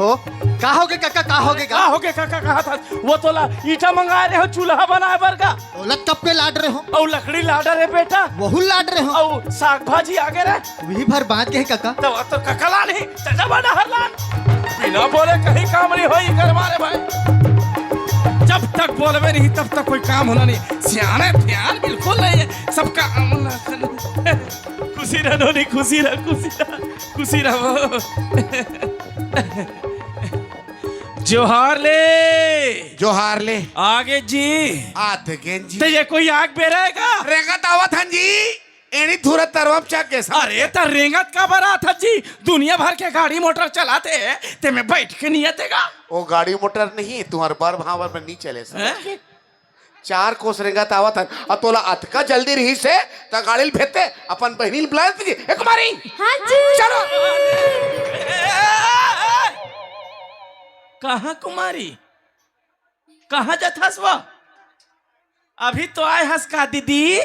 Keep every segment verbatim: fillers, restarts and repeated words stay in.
ओ, का होगे कका, का होगे का? का होगे कका, कहा था वो तोला ईटा मंगाए रहे हो चूल्हा बनाए बर का? ओला कब के लाड रहे हो? अउ लकड़ी लाडर हे बेटा। वहू लाड रहे हो। अउ साग भाजी आगे रे। वही भर बात के हे कका। तो, तो कका ला नहीं, चचा बड़ा हर लान। बिना बोले कहीं काम नहीं होई कर मारे भाई। जब तक बोलबे नहीं तब तक कोई काम होना नहीं। सियाने ध्यान बिल्कुल नहीं है। सबका खुशी रह नोनी, खुशी रह, खुशी रह, खुशी रह। जोहार ले। जोहार ले। आगे जी। आत गेन जी। तो ये कोई आग बेरा हे का? रेंगत आवत हन जी। एनी धुरा तरवा म चघ गे सा। अरे, त रेंगत काबर आत हस जी? दुनिया भर के गाड़ी मोटर चलाते, ते में बैठ के नहीं आते का? वो गाड़ी मोटर नहीं, तुम्हारे बर भावर में नहीं चले सा। हैं? चार कोस रेंगत आवत हन, अउ तोला अतका जल्दी रहिस हे, त गाड़ी ल भेजते, अपन बहिनी ल बुलाए देते। ए कुमारी! हाँ जी। चलो। कहाँ कुमारी? कहाँ जात हस वो? अभी तो आए हस का दीदी?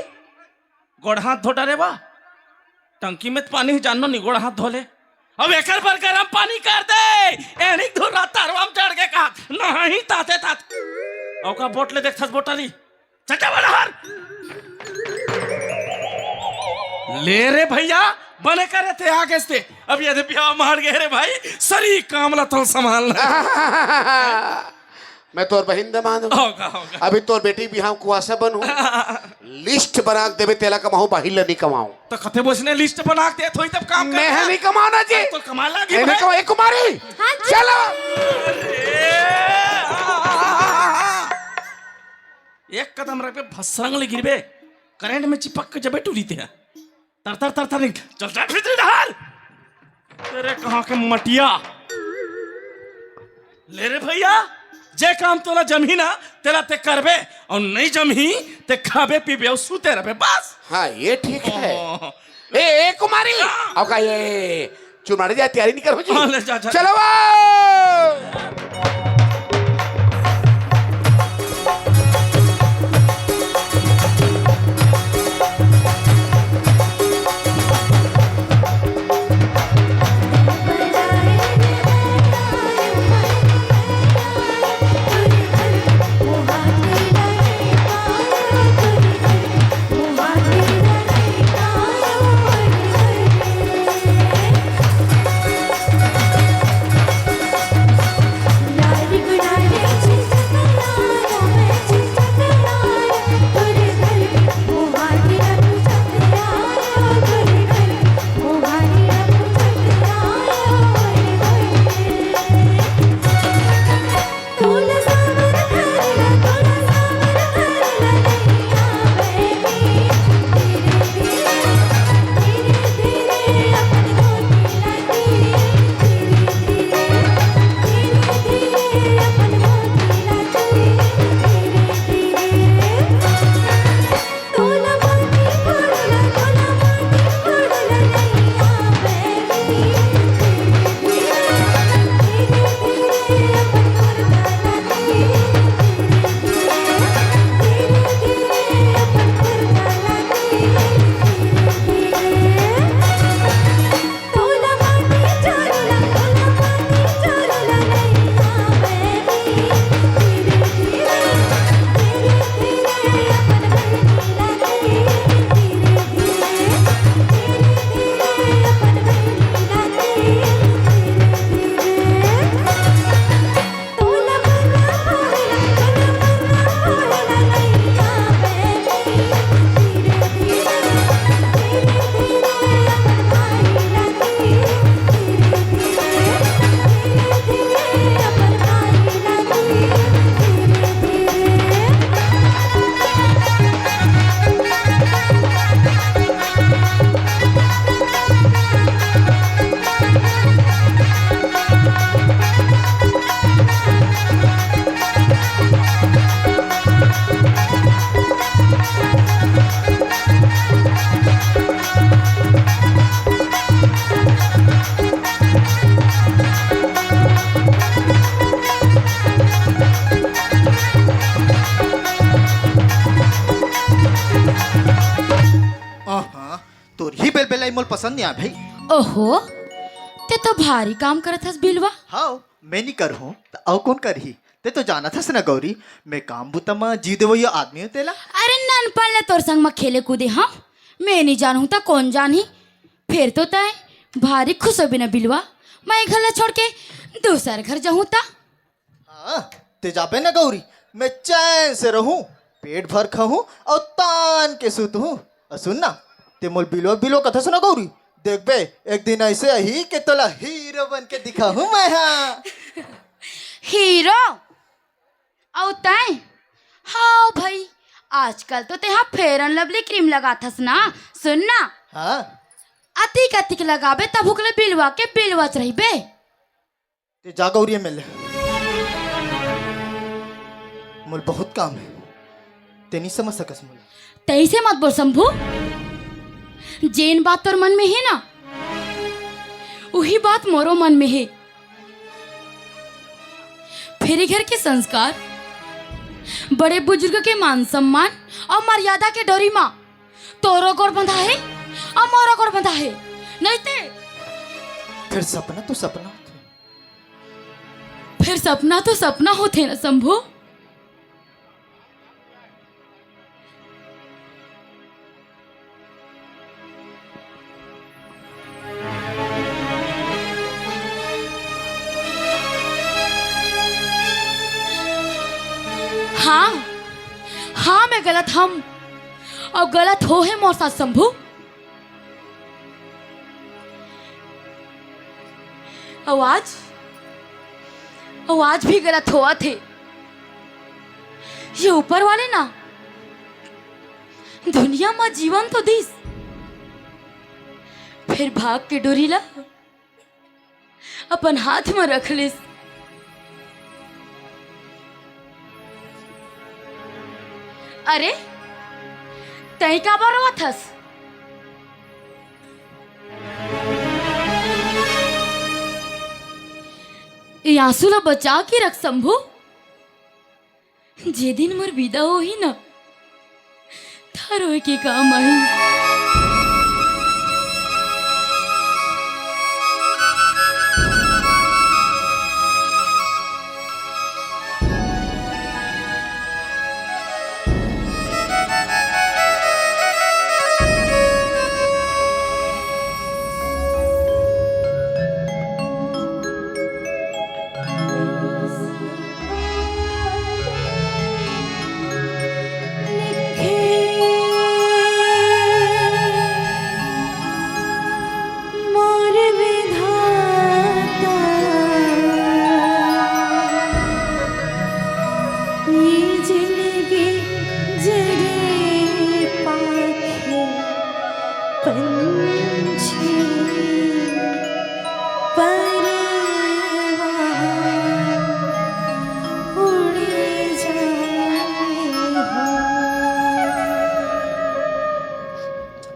गोड़ हाथ धो डरे बा। टंकी में त पानी ही जानो नी, गोड़ हाथ धो ले। अब एकर बर गरम पानी कर दे। एनिक धुर्रा तरवा म चढ़ के कहा, नहीं ताते तात। अउ का बोट ले देखथस बोटा ली। चचा बड़ा हर। ले रे भैया, बने करे थे आगे से। अब यदि ब्याह मार गए रे भाई, सरी काम ला तो संभालना। मैं तोर बहिन दमाद हूँ। होगा, होगा। अभी तोर बेटी बिहाव कुआसा बन हूँ। लिस्ट बना के देबे, तेला कमाहूँ, बाहिर ला नहीं कमाऊँ। तो कते बोसने लिस्ट बना के देत होई तब काम मैं करना। नहीं कमाना जी। तो कमा लागी मैं नहीं भाई। कमा-, ए कुमारी, हाँ जी। चलो। अरे, आ, आ, आ, आ, आ। एक कदम रखबे, भसरंग ले गिरबे, करंट में चिपक के जबे टूरी ते। तर, तर, तर, तर, निकल। चल, चल, भीतरी डहर। तेरे कहाँ के मटिया। ले रे भैया, जे काम तोला जमही ना, तेला ते करबे, अउ नहीं जमही, ते खाबे, पीबे अउ सूते रहबे, बस। हाँ, ये ठीक है। ओह। ए, ए, कुमारी, हाँ। अब का ये चुनवाड़ी जाए तैयारी नहीं करो जी। हाँ, ले जा, जा। चलो वो। आहा, तोर ही बेलबेलाई मोल पसंद नहीं आ भाई। ओहो, ते तो भारी काम करत हस बिलवा। हव, मैं नी करहूं त अउ कोन करही? ते तो जानत हस ना गौरी, मैं काम बुता म जीव देवइया आदमी हूं तेला। अरे ननपन ले तोर संग म खेले कूदे हंव, मैं नी जानहूं त कोन जानही? फेर तो तंय भारी खुश होबे ना बिलवा, मैं घर ला छोड़ के दूसर घर जाहूं त। हां, ते जाबे ना गौरी, मैं चैन से रहूं, पेट भर खाहूं अउ तान के सुतहूं। अउ सुन ना, ते मोला बिलवा बिलवा कथस ना गौरी, देखबे एक दिन अइसे आही के तोला हीरो बन के दिखाहूं मैं हां। हीरो? अउ तंय? हव भई, आजकल तो तेंहा Fair and Lovely cream लगाथस ना। सुन ना, हां? अतिक अतिक लगाबे तभो ले बिलवा के बिलवाच रहिबे। ते जा गौरी, एमे ले। मोला बहुत काम हे, ते नी समझ सकस मोला। तइसे मत बोल शंभू, जेन बात तोर मन में हे ना, उही बात मोरो मन में हे। फेर ए घर के संस्कार, बड़े बुजुर्ग के मान सम्मान अउ मर्यादा के डोरी म तोरो गोड़ बंधा हे अउ मोरो गोड़ बंधा हे, नइ ते। फेर सपना तो सपना होथे। फेर सपना तो सपना होथे ना शंभू। हां, हां, मैं गलत हंव अउ गलत होहे मोर साथ शंभू। अउ आज, अउ आज भी गलत होवत हे। ये ऊपर वाले ना दुनिया म जीवन तो दिस, फेर भाग के डोरी ला अपन हाथ म रख लिस। अरे, तंय काबर रोवत हस? ए आंसू ला बचा के रख शंभू। जे दिन मोर बिदा होही ना, त रोए के काम आही। मोर विधाता, ये जिंदगी जरे पाखे पंछी परवा उड़ जाए हो।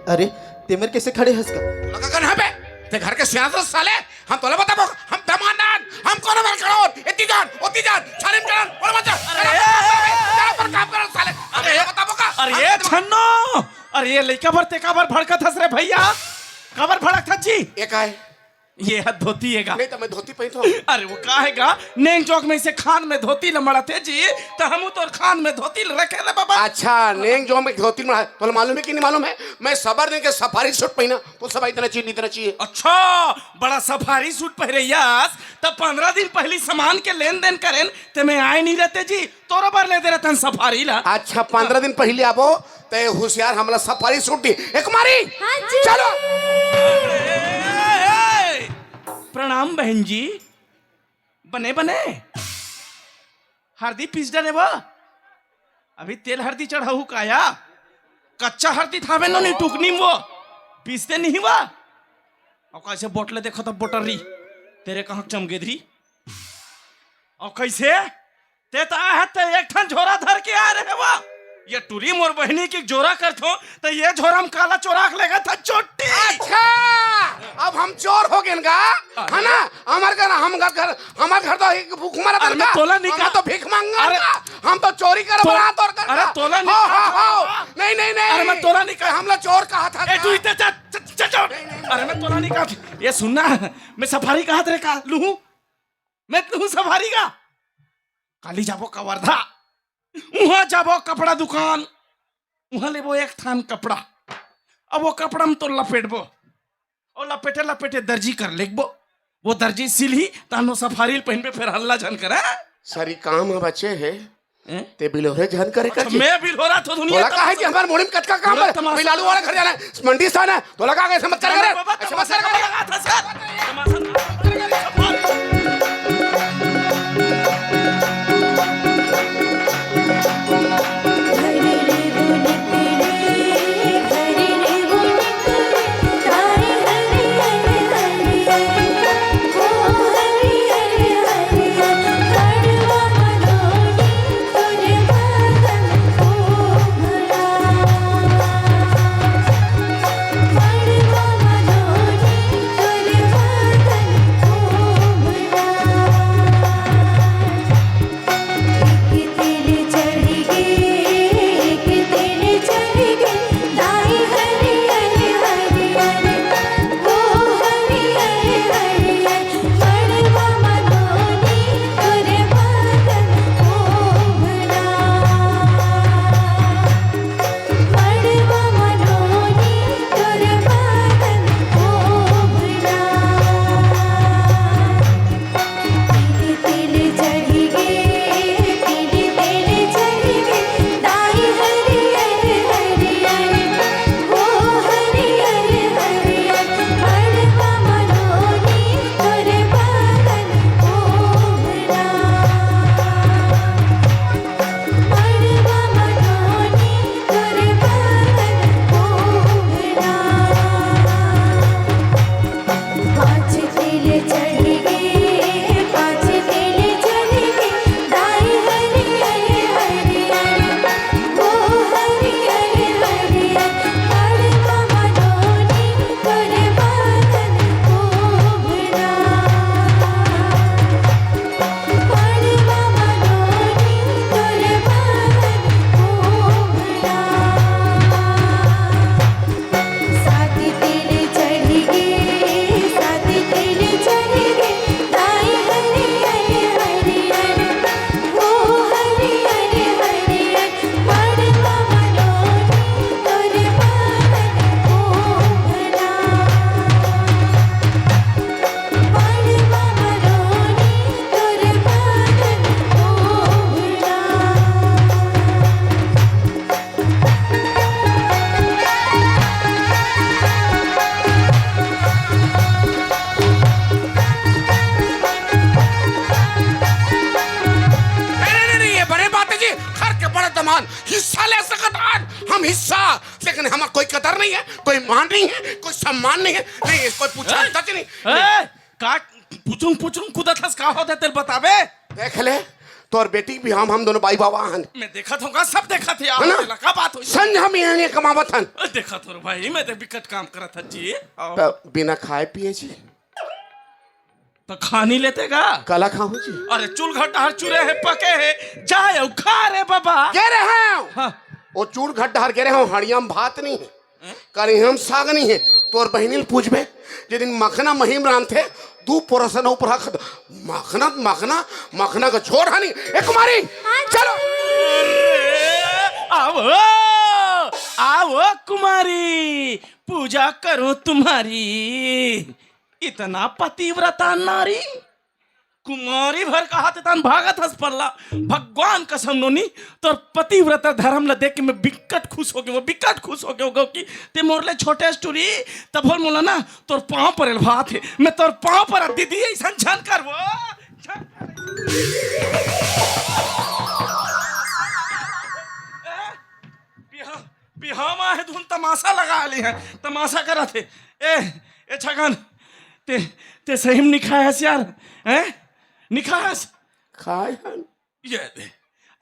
अरे, ते मेर कइसे खड़े हस गा? लगा कन है बे? ते घर के सियासत साले, हम तोला बताबो, हम दमांद, हम कोनो बर करोन, एती जान, ओती जान, छानिम करन, ओला मत जा। अरे! तेरा पर काम करन साले, हम अरे! तोला बताबो का? अरे, हम ये तोला छन्नो! अरे, ये लइका बर ते काबर भड़कत हस रे भइया? काबर भड़कत हस जी? ये का हे? ये ह धोती हे गा। नहीं तो मैं धोती पहिनथों। अरे वो का हे गा, नेंग जोग में से खान में धोती ल मड़ाथे जी, त हमू तोर खान में धोती ल रखे ले बाबा। अच्छा, नेंग जोग में धोती मड़ा, तोला मालूम हे कि नहीं मालूम हे? मैं सबर दिन के सफारी सूट पहिना, तो सब इतना चीज, इतना चाहिए। अच्छा, बड़ा सफारी सूट पहिरइयास, त पंद्रह दिन पहिली सामान के लेन देन करेन, ते में आय नहीं रहते जी। तोरो बर ले दे रतन सफारी ला। अच्छा, पंद्रह दिन पहिली आबो, ते हुसियार हमला सफारी सूट दी। ए कुमारी, हाँ जी। चलो। ए, ए, ए, प्रणाम बहन जी। बने, बने। हरदी पीस डारे बा। अभी तेल हरदी चढ़ाहू काया? कच्चा हरदी थावे नो नी टुकनी म वो। पीसते नहीं बा। अउ कइसे बोटले देखो त बोटरी। तेरे कहाँ चमगेदरी? अउ कइसे? ते त आहे ते एक ठन झोरा धर के आय रहे वा। ये टुरी मोर बहिनी के जोरा करथो, त ये झोरा म काला चोरा के लेगत ह चोट्टी। अच्छा, अब हम चोर हो गेन गा, अरे। है ना? हमर घर, हम घर, घर, हमर घर तो एक भूख मरा अरे, मैं तोला नहीं कहा। तो भीख मांगना अरे। था। हम तो चोरी करे तो-, बना तोर कर अरे, का। तोला नहीं हो, कहा। हो, हो। नहीं, नहीं, नहीं। अरे, मैं तोला नहीं कहा। हमला चोर कहा था ए, का? तू इते जा, जा, चल, चल। अरे, मैं तोला नहीं कहा। ये सुन ना, मैं सफारी कहा तेरे का लूहूं? मैं लूहूं सफारी का? काली जाबो कवर्धा, उहां जाबो कपड़ा दुकान, उहां लेबो एक थान कपड़ा। अब वो कपड़ा में तो लपेटबो, और लपेटे लपेटे दर्जी कर लेगबो। वो दर्जी सिलही, तानो सफारी ल पहिनबे, फिर हल्ला झन कर, हैं? सरी काम ह बचे हे। हैं? ते बिलोरे झन करे अच्छा, कर जी। मैं बिलोरा तो दुनिया तोला का है तमाशा। कि हमार मुड़ी में कतका काम पूरा है? तमाशा। मैं लालू वाला घर जाना है, मंडी से आना है। तोला का ऐसे मत कर अरे करे। बाबा, ऐसे मत तमाशा कर करे। लगा था सर। तमाशा लगा था सर। नहीं, नहीं, नहीं, ये बड़े बात है जी। घर के बड़े दमान हिस्सा ले सकत हन, हम हिस्सा, लेकिन हमार कोई कदर नहीं है, कोई मान नहीं है, कोई सम्मान नहीं है, नहीं, कोई पूछा ए, तक नहीं। ए, का पुचुंग पुचुंग कूदत हस, का होत हे तेल बताबे? देख ले, तोर बेटी भी हम, हम दोनों बाई बाबा हन। मैं देखत हूँ का, सब देखत हे, है ना? तेला का बात होई? संझा में एहने कमावत हन। देखत हूँ रे भाई, मैं तो बिकट काम करत हन जी। आओ। त बिना खाए पिए जी। त खा नहीं लेते का? काला खाहूँ जी। अरे चूल्हा डहर चुरे हे, पके हे, जाए अउ खा रे बाबा। गे रहेंव। हाँ। ओ चूल्हा डहर गे रहेंव, हड़िया में भात नहीं हे। करिहन साग नहीं हे, तोर बहिनी ल पूछबे, जे दिन मखना महीम रांधथे, दू पोरसन ऊपर रख द-, मखना, मखना, मखना का छोड़ हनी। ए कुमारी, हाँ जी। चलो। आवो, आवो कुमारी, पूजा करो तुम्हारी। इतना पतिव्रता नारी। कुमारी भर कहा ते तन भागत हस पल्ला। भगवान कसम नोनी, तोर पतिव्रता धर्म ला देख के मैं बिकट खुश हो गयो, बिकट खुश हो गयो कि ते मोर ले छोटे अस टूरी, तभो ले मोला ना तोर पाँव परे ल भात हे। मैं तोर पाँव परत दीदी, अइसन झन कर वो। झन कर। बिहा-, बिहाव म आहे धुन तमाशा लगा ली हे, तमाशा करत हे। ए, ए छगन, ते, ते सही म निखाय हस यार, हैं? निखाय हस? खाय हन। ये दे।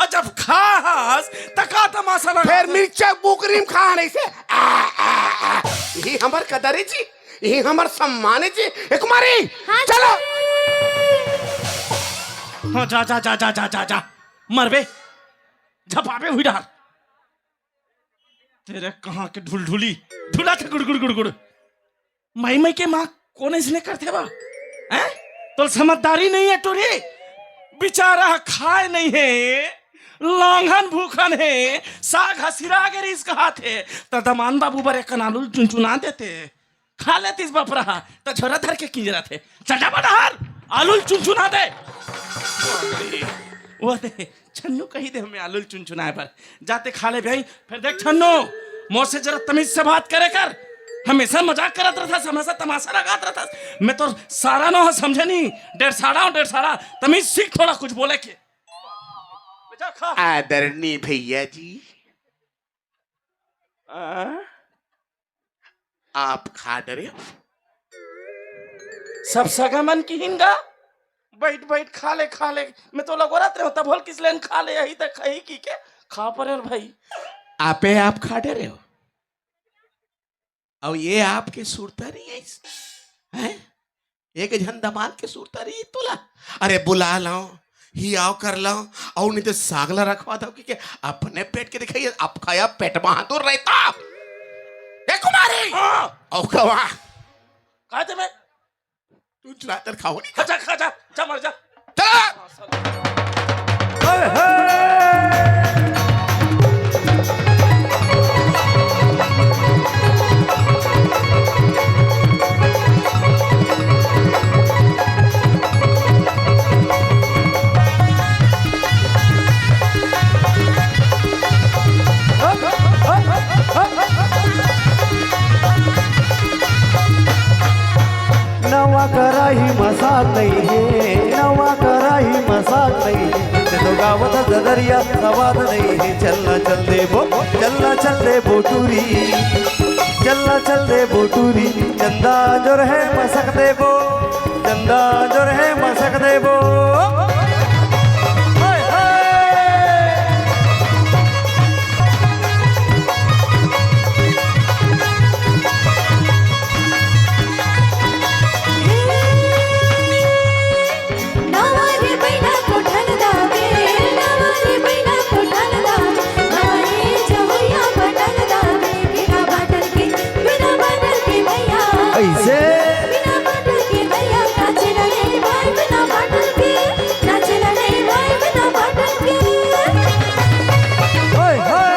अ, जब खाय हस, त का तमाशा लगा फेर दे? मिर्चा बुकरी म खाय हन अइसे। आ, आ, आ। यही हमर कदर हे जी, यही हमर सम्मान हे जी। ए कुमारी, हाँ चलो। जी। हाँ, जा, जा, जा। मरबे, झपाबे हुई डार। तेरे कहाँ के ढुलढुली ढुला थे गुड़ गुड़ गुड़ गुड़। मई मई के माँ कोन अइसने करथे बा? हैं? तोला समझदारी नइ हे टूरी। बेचारा ह खाय नइ हे, लांघन भूखन हे, साग ह सिरा गे रिहिस कहत हे, त दमान बाबू बर एक कन आलू ल चुनचुना देते। खा लेतिस बपरा ह, त झोरा धर के किंजरत हे। चल जा बा डहर, आलू ल चुनचुना दे। वो दे, छन्नू कहि दे हमें आलू ल चुनचुनाय बर। जा तैं खा ले भाई। फेर देख छन्नू, मोर से जरा तमीज से बात करे कर। हमेशा मजाक करत रहथस, हमेशा तमाशा लगात रहथस। मैं तो सारा नोहंव, समझे नहीं। डेढ़साड़ा हंव, डेढ़साड़ा। तमीज सीख थोड़ा कुछ बोले के। जा खा। आदरणीय भैया जी। आ? आप खा डरेव? सब सगा मन किहिन गा, बइठ बइठ खा ले, खा ले। मैं तोला गोहरात रहेंव, तभो ले किहिस लेन खा ले, अही त खही कहिके खा परेंव भाई। आपे आप खा डरेव? अउ ये आपके सुरता नइ हे? हैं? एक झन दमांद के सुरता रही तोला? अरे बुला लंव, हियाव कर लंव, अउ नहीं तो साग ला रखवा दंव, कहिके अपने पेट के दिखाही, अब खाया पेट बहादुर रहता। ए कुमारी! हाँ। अउ कवा? का दे मैं? तू चुनातर खाओ नहीं खा। जा, खा जा, जा मर जा। चला। नवा कराही म साग नइ हे, नवा कराही म साग नइ हे, ते तो गावत ददरिया सवाद नइ हे। चलना चल देबो, चलना चल देबो टूरी, चलना चल देबो टूरी, चंदा जोर हे मसक देबो, चंदा जोर हे मसक देबो। हाय, हाय। नवा रे बइला कोठन दाबे, नवा रे बइला कोठन दाबे, नवा रे चहुरिया बटन दाबे, बिना बाटन के, बिना बाटन के भैया। अइसे? बिना बाटन के भैया, नाचे लगे भाई, बिना बाटन के, नाचे लगे भाई, बिना बाटन के। ओए होए।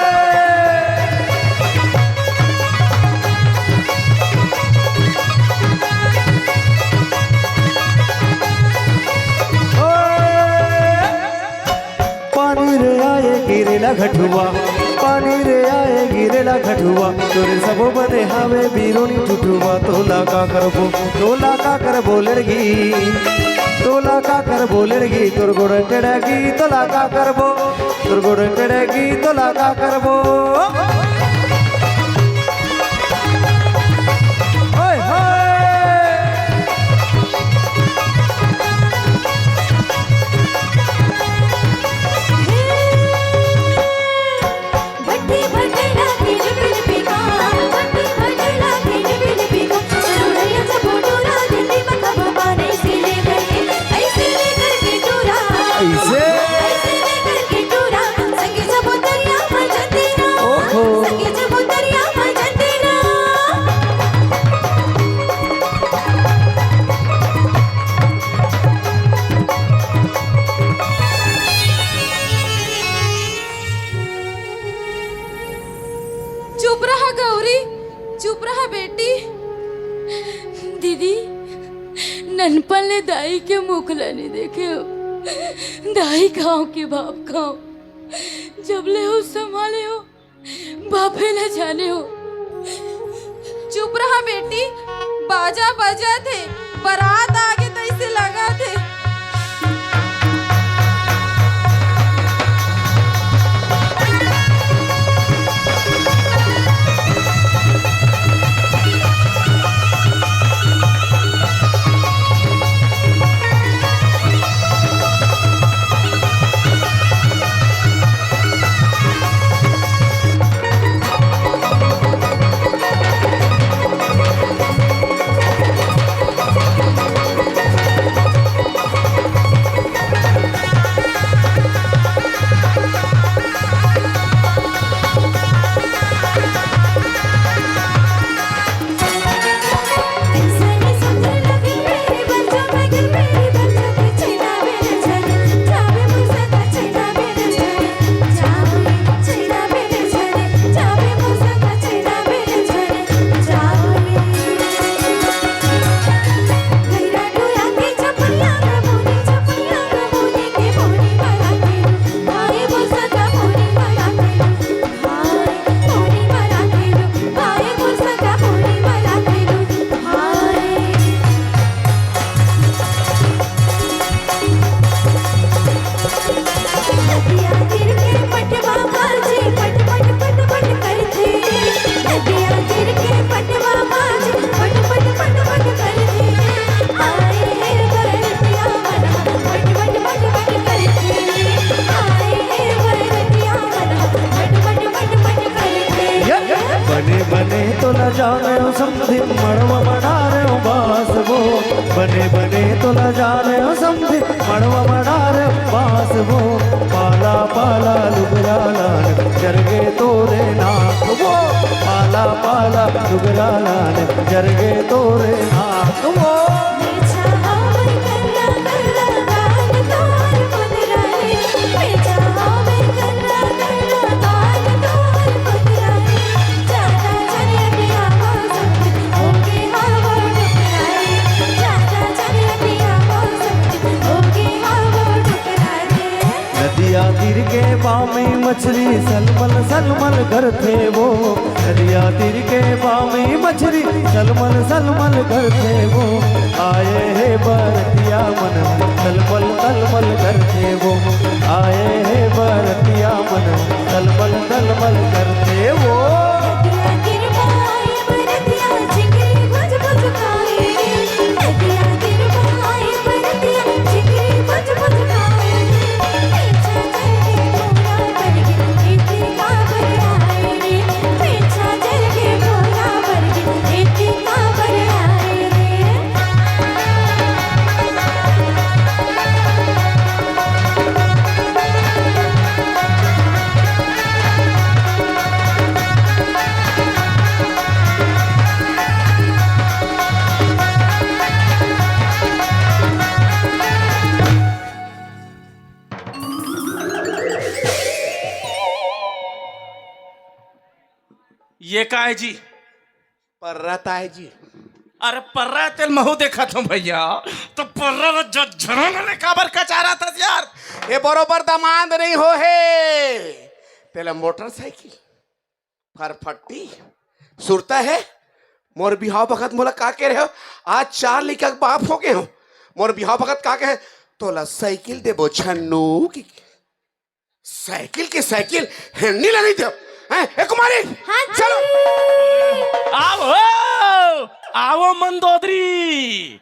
पानी रे आए गिरेला घटुआ, पानी रे आए गिरेला घटुआ, तोरे सबो बने हावे बिरोनी टुटुआ, तोला का करबो, तोला का करबो लड़गी, तोला का करबो लड़गी, तोर गोड़ टेड़गी, तोला का करबो, तोर गोड़ टेड़गी, तोला का करबो। ओए होए। भट्टी भटैला के लिपि लिपि का, भट्टी भटैला के लिपि लिपि का, सुरैया जब टूरा, दिल्ली में कब पाने से ले गए, ऐसे लेकर के टूरा, ऐसे? ऐसे लेकर के टूरा, संगे जब दरिया में जतीरा, ओहो। संगे जब दरिया में जतीरा। चुप रहा गौरी, चुप रहा बेटी। दीदी, ननपन ले दाई के मुख ला नइ देखे हंव। दाई खांव के बाप खांव, जब ले हो संभाले हो, बापे ला जाने हो। चुप रहा बेटी, बाजा बजत हे, बरात आगे तइसे लगत हे। समधी मड़वा बनारे बास वो, बने बने तोला जाने समधी मड़वा बनारे बास वो। पाला पाला लुगरा लान जरगे तोरे नाक वो, पाला पाला लुगरा लान जरगे तोरे नाक वो। नदिया तीर के बामी मछरी सलमल सलमल करथे वो। नदिया तीर के बामी मछरी सलमल सलमल करथे वो। आए हे बरतिया मन सलमल सलमल करथे वो। आए हे बरतिया मन सलमल सलमल करथे वो। ये का हे जी? पर्रा ताय जी। अरे पर्रा तेल महू देखत हूँ भैया, तो पर्रा ला झरझरा ले काबर कचारत हस यार? ये बरोबर दमांद नहीं हो हे, तेला मोटरसाइकिल फरफट्टी सुरता हे। मोर बिहाव बखत मोला का कहे रहे हो? आज चार लइका के बाप हो गए हो। मोर बिहाव बखत का कहे, तोला साइकिल देबो छन्नू की। साइकिल के साइकिल, हेन्नी ला नहीं देव। हैं, ए कुमारी, हाँ जी। चलो। आओ, आओ मंदोदरी।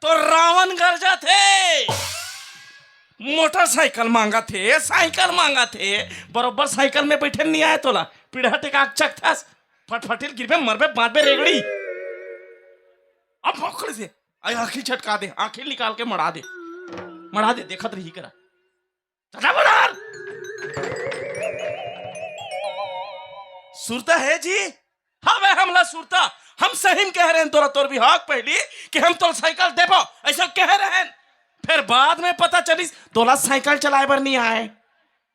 तो रावण गरजत हे, मोटरसाइकिल मांगत हे, साइकिल मांगत हे, बरोबर साइकिल में बैठे नहीं आए तोला, पीढ़ा टेका के चकथस, फटफटिल गिरबे, मरबे, बांचबे रेगड़ी। अब भोकड़ से, आई आंखी झटका दे, आंखी निकाल के मड़ा दे, मड़ा दे, देखत रही करा। दादा बदार। सुरता हे जी? हाँ बे, हमला सुरता। हम सही में कहे रहेन तोला, तोर बिहाव के पहिली कि हम तोला साइकिल देबो, अइसे कहे रहेन। फेर बाद में पता चलिस तोला साइकिल चलाए बर नहीं आए।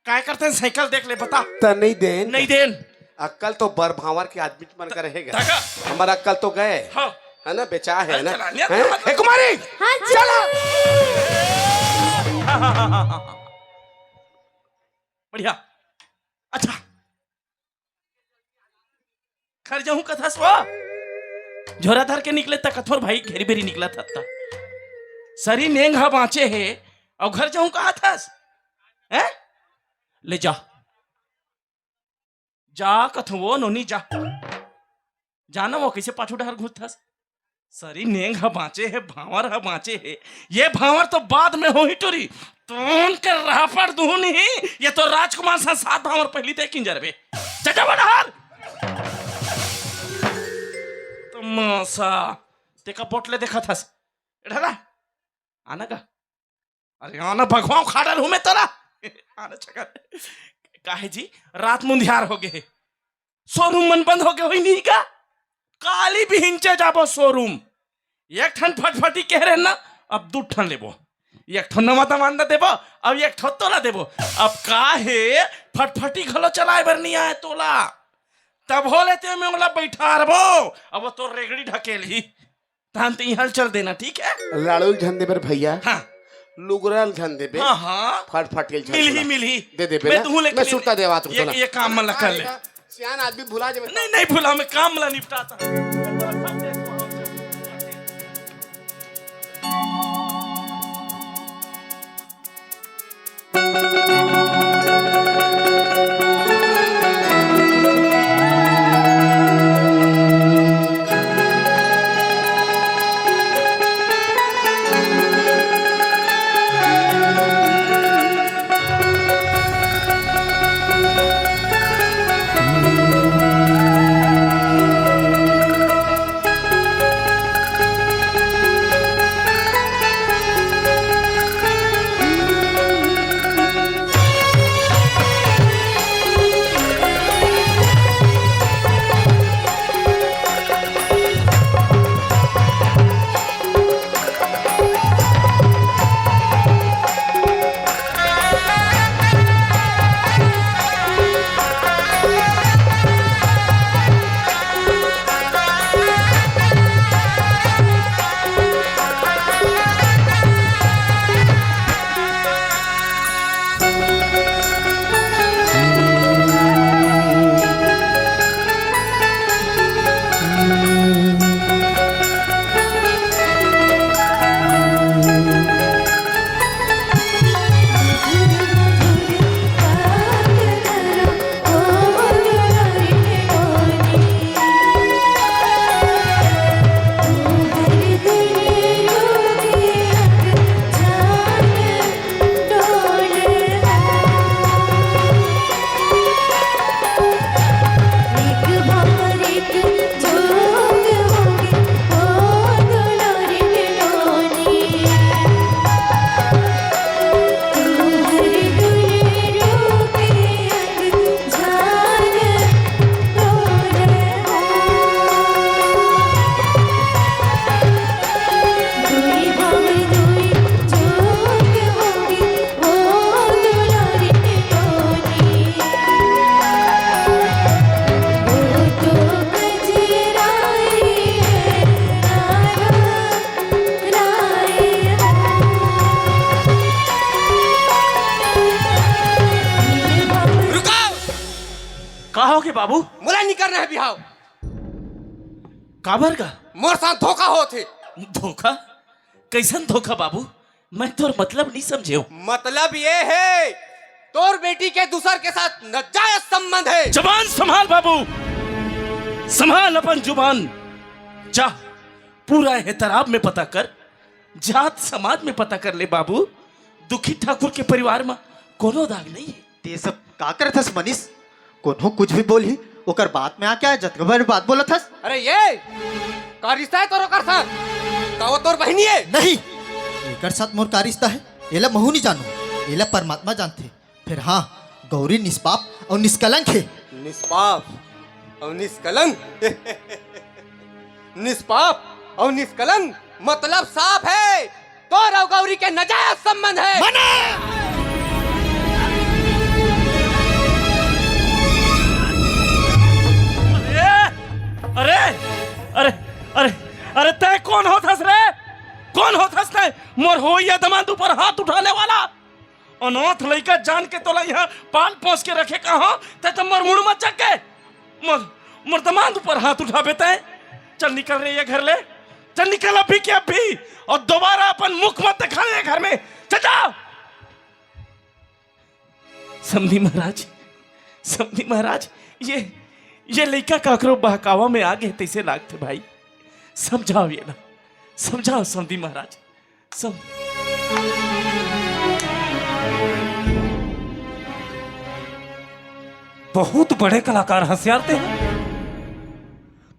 काय करते हैं, साइकिल देख ले, बता। त नहीं देन। नहीं देन। अक्कल तो बर भांवर के आदमी मन का रहेगा। दादा। हमर अक्कल तो गए। हाँ। है ना, बेचा है अरे ना। चला, ले हैं? चला। ए कुमारी, हाँ जी। चला। बढ़िया। अच्छा, घर जाहूं कथस वो? झोरा धर के निकले त कथोर भाई घेरी बेरी निकलत हत्ता। सरी नेंग ह बांचे हे, अउ घर जाहूं कहा थस? हैं? ले जा। जा कथों वो नोनी जा। जाना वो कइसे पाछू डहर घुसथस? सरी नेंग ह बांचे हे, भांवर ह बांचे हे। ये भांवर तो बाद में होही टुरी। तोन के रापड़ दुहूं नहीं, ये तो राजकुमार सा सात भांवर पहिली ते किंजर बे। चचा बड़हर। तमासा। तेका बोट ले देखत हस। एढ़ा ला। आना का? अरे आना भगवान खाडर हूं मैं तोला। आना चकर। काहे जी? रात मुंधियार हो गए हे। शोरूम मन बंद हो गए होई नहीं का? काली बिहिंचे जाबो शोरूम। एक ठन फटफटी कहे रहे ना, अब दू ठन लेबो। एक ठो नवा दमांदा देबो, अब एक ठो तोला देबो। अब का हे, फटफटी घलो चलाए बर नहीं आए तोला। तभो ले ते में ओला बैठारबो, अब वो तो रेगड़ी ढकेल ही। तहन ते इहाँ चल देना, ठीक है? लाड़ू झन देबर भैया। हाँ। लुगरा झन देबे। हाँ, हाँ। फटफटी झन मिलही, देबे। मिलही। दे देबे मैं ना। तुहूं लेके मैं सुरता देवात हूँ, ये, चला। ये काम मन ला कर ले। सियान आदमी भुला जाबे। नहीं, नहीं भुला, मैं काम ला निपटाता। का होगे बाबू? मोला नइ करना हे बिहाव। काबर गा? मोर साथ धोखा होत हे। धोखा? कइसन धोखा बाबू? मैं तोर मतलब नइ समझेंव। मतलब ये हे, तोर बेटी के दूसर के साथ नाजायज संबंध हे। जबान संभाल बाबू, संभाल अपन जुबान। जा, पूरा एहतराब में पता कर, जात समाज में पता कर ले बाबू। दुखी ठाकुर के परिवार म कोनो दाग नइ हे। ते सब का करत हस मनीष? कोनो कुछ भी बोलही, ओकर बात में आके जतका बड़ बात बोलत हस। अरे ये का रिश्ता हे तोर ओकर साथ? का वो तोर बहिनी हे? नहीं, एकर साथ मोर का रिश्ता हे, एला महूं नइ जानंव, एला परमात्मा जानथे। फेर हां, गौरी निष्पाप अउ निष्कलंक हे। निष्पाप अउ निष्कलंक? निष्पाप अउ निष्कलंक मतलब साफ हे, तोर अउ गौरी के नाजायज संबंध हे। मना! अरे, अरे, अरे, अरे, अरे, तैं कोन होथस रे? कोन होथस तैं? मोर होइया दमांद ऊपर हाथ उठाने वाला। अनाथ लइका जान के तोला इहां पाल पोस के रखे कहां, तैं तो मोर मुड़ म चघ के मोर, मोर दमांद ऊपर हाथ उठाबे तैं। चल निकल रे ये घर ले, चल निकल अभी के अभी, अउ दोबारा अपन मुख मत देखा ये घर में। चल जा। समधी महाराज, समधी महाराज, ये, ये लइका काकरो बहकावा में आ गे तइसे लागथे भाई। समझाव ये ला, समझाव समधी महाराज। सब बहुत बड़े कलाकार हस यार ते।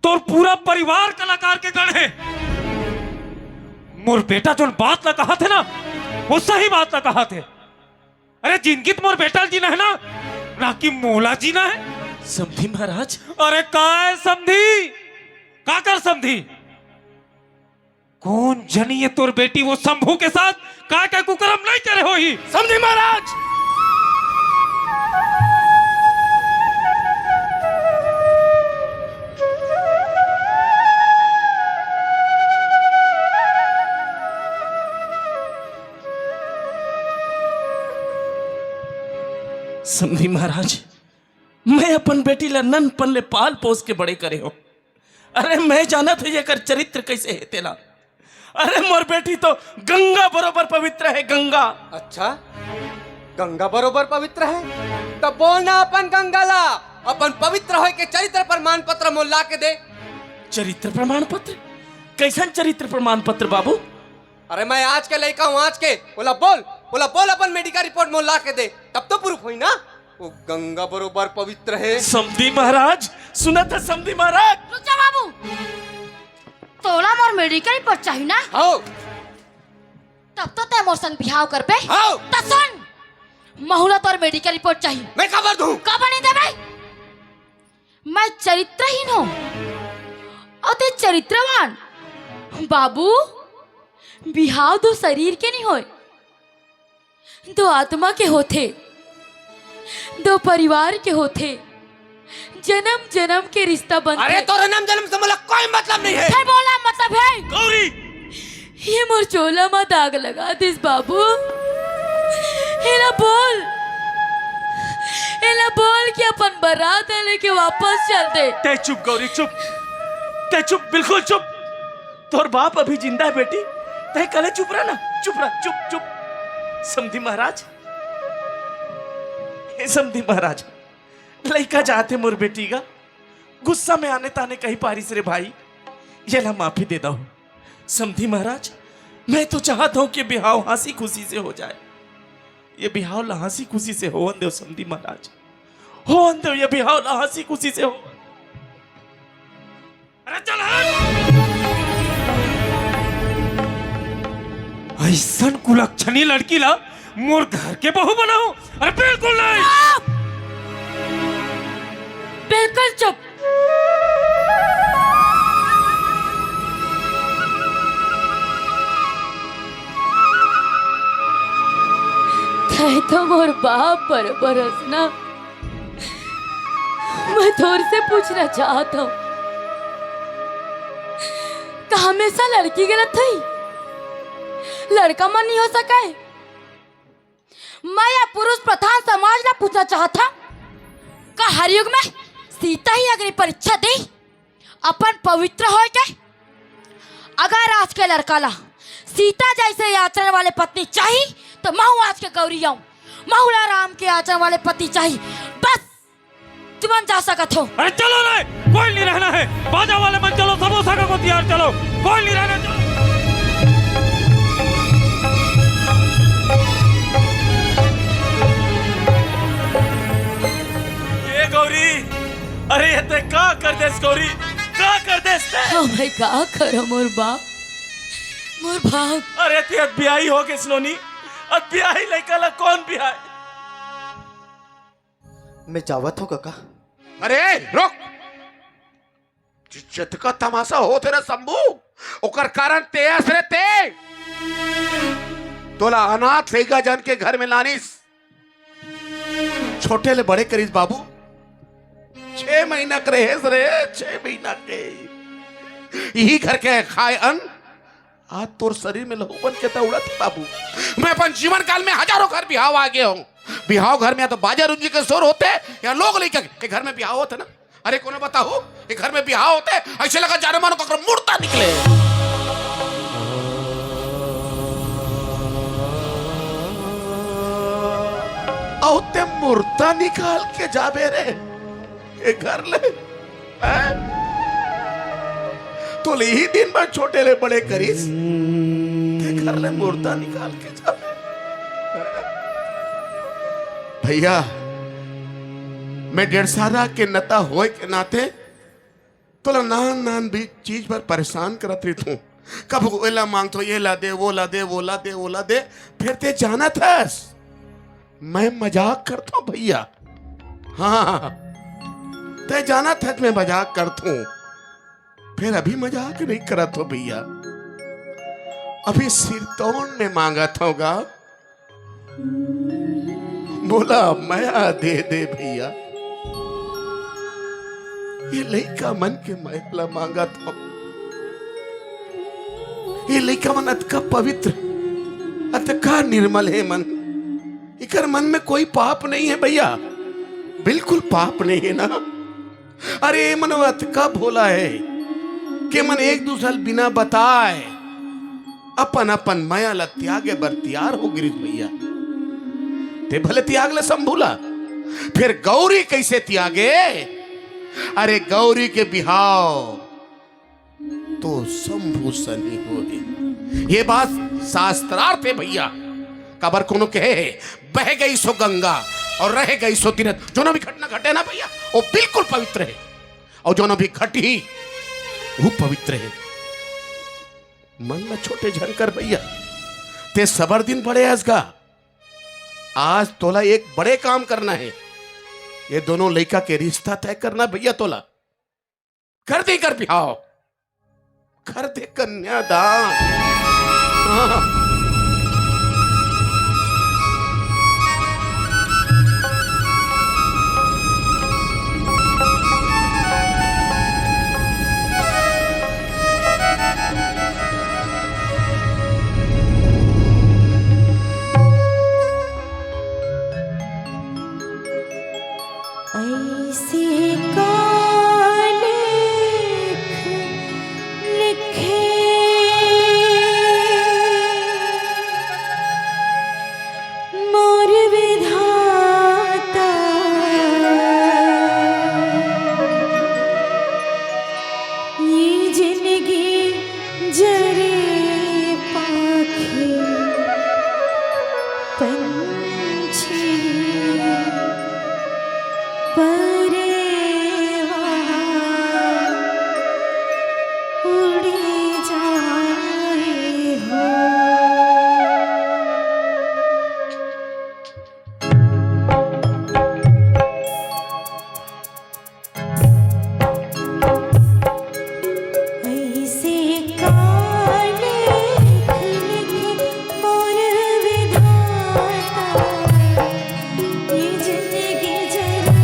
तोर पूरा परिवार कलाकार के गण हे। मोर बेटा जोन बात ला कहाथे ना, वो सही बात ला कहाथे। अरे जिंदगी त मोर बेटा ल जीना हे ना, ना कि मोला जीना हे। समधी महाराज। अरे काय समधी, काकर समधी? कोन जनी ये तोर बेटी वो शंभू के साथ काय काय कुकरम नइ करे होही। समधी महाराज। समधी महाराज, मैं अपन बेटी ला ननपन ले पाल पोस के बड़े करे हों। अरे मैं जानत हों एकर चरित्र कइसे हे तेला। अरे मोर बेटी तो गंगा बरोबर पवित्र हे, गंगा। अच्छा, गंगा बरोबर पवित्र हे? त बोल ना अपन गंगा ला, अपन पवित्र होय के चरित्र प्रमाण पत्र मोला ला के दे। चरित्र प्रमाण पत्र? कइसन चरित्र प्रमाण पत्र बाबू? अरे मैं आज के लइका हों, आज के। ओला बोल, ओला बोल अपन medical report मोला ला के दे, तब तो proof होही ना। वो गंगा बरोबर पवित्र हे। समधी महाराज, सुनत हस समधी महाराज? रुक जा बाबू, तोला मोर medical report चाही ना? हव। तब तो तैं मोर संग बिहाव करबे। हव। त सुन, महूं ला तोर medical report चाही। मैं काबर दूं? काबर नइ देबे? मैं चरित्रहीन हों अउ तैं चरित्रवान। बाबू, बिहाव दो शरीर के नइ होय, दो आत्मा के होथे, दो परिवार के होथे, जनम जनम के रिश्ता बनथे। अरे तोर जनम जनम से मोला कोई मतलब नइ हे। फेर मोला मतलब हे। गौरी, ये मोर चोला म दाग लगा दिस बाबू। एला बोल, एला बोल कि अपन बरात लेके वापस चल दे। तैं चुप गौरी, चुप। तैं चुप, बिल्कुल चुप। तोर बाप अभी जिंदा हे बेटी, तैं कले चुप रह ना, चुप रह, चुप, चुप। समधी महाराज, हे समधी महाराज, लइका जात हे मोर बेटी गा, गुस्सा में आने ताने कहि पारिस रे भाई, एला माफी दे दव। समधी महाराज, मैं तो चाहत हों कि बिहाव हंसी खुशी से हो जाय। ये बिहाव ला हंसी खुशी से होवन देव समधी महाराज, होवन देव ये बिहाव ला हंसी खुशी से हो। अरे चल हट। अइसन कुलक्षणी लड़की ला मोर घर के बहू बनाहूं? अरे बिल्कुल नहीं। चुप! बिल्कुल चुप। तैं तो मोर बाप बरोबर हस ना। मैं तोर से पूछना चाहत हों, का हमेशा लड़की गलत होही? लड़का मन नइ हो सकय? मैं ये पुरुष प्रधान समाज ला पूछना चाहत हों, का हर युग में सीता ही अग्नि परीक्षा दी अपन पवित्र होय के? अगर आज के लड़का ला सीता जैसे आचरण वाले पत्नी चाही, तो महू आज के गौरी आऊं, महू ला राम के आचरण वाले पति चाही। बस तुमन जा सकत हो। अरे चलो रे, कोई नहीं रहना है। बाजा वाले मन चलो, समोसा का को तैयार, चलो, कोई नहीं रहना, चलो। ये गौरी, अरे ये ते का कर देस गौरी, का कर देस ते? हाँ भाई, का करो मोर बाप, मोर बाप। अरे ते अत बियाही हो गेस नोनी, अत बियाही लइका ला कौन बियाही? मैं जावत हूँ कका। अरे रुक, जतका तमाशा होत हे रे शंभू, ओकर कारण ते अस रे ते। तोला अनाथ लइका जान के घर में लानिस, छोटे ले बड़े करिस बाबू। छह महीना के रहेस रे, छह महीना के। इही घर के खाए अन्न, आज तोर शरीर में लहू बन के दौड़त हे बाबू। मैं अपन जीवन काल में हजारों घर बिहाव आ गए हूँ। बिहाव घर में या तो बाजा रुंजी के शोर होते, या लोग लइका के घर में बिहाव होते ना। अरे कोनो बताओ, ये घर में बिहाव होते, ऐसे लगा जाने मानो ककरो मुर्दा निकले। अउ ते मुर्दा निकाल के जाबे रे, ये घर ले, हैं? तोले ही दिन भर छोटे ले बड़े करिस, ते घर ले मुर्दा निकाल के जाबे। भैया, मैं डेढ़सारा के नता होए के नाते तोला नान नान भी चीज बर परेशान करत रहिथूं। कभू एला मांगथों, ये ला दे, वो ला दे, वो ला दे, वो ला दे। फेर ते जानत हस, मैं मजाक करथों भैया। हाँ, ते जानत हस, मैं मजाक करथों। फेर अभी मजाक नहीं करत हों भैया, अभी सिरतोन में मांगत हों गा। मोला मया दे दे भैया, ये लइका मन के मया ला मांगत हों। ये लइका मन अतका पवित्र, अतका निर्मल हे मन, इकर मन में कोई पाप नहीं हे भैया, बिल्कुल पाप नहीं हे ना। अरे, ए मन अतका भोला हे के मन एक दूसर बिना बताए अपन अपन मया ला त्यागे बर तियार हो गिरिस भैया। ते भले त्याग ले शंभू ला, फेर गौरी कइसे त्यागे? अरे, गौरी के बिहाव तो शंभू सन ही होही। ये बात शास्त्रार्थ हे भैया। काबर कोनो कहे हे, "बह गई सो गंगा और रह गई सो तीरथ।" जोनो भी घटना घटे ना भैया, वो बिल्कुल पवित्र हे, अउ जोनो भी घटही, वो पवित्र हे। मन ला छोटे झन कर भैया, ते सबर दिन बड़े हस गा। आज तोला एक बड़े काम करना हे, ये दोनों लइका के रिश्ता तय करना भैया तोला। कर दे कर बिहाव, कर दे कन्यादान। हाँ। ऐसे का लेख लिखे मोर विधाता, ये जिंदगी जरे पाखे पंछी परे वहाँ उड़े जाए हो। ऐसे का लेख लिखे मोर विधाता, ये जिंदगी जरे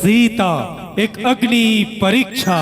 सीता, एक अग्नि परीक्षा।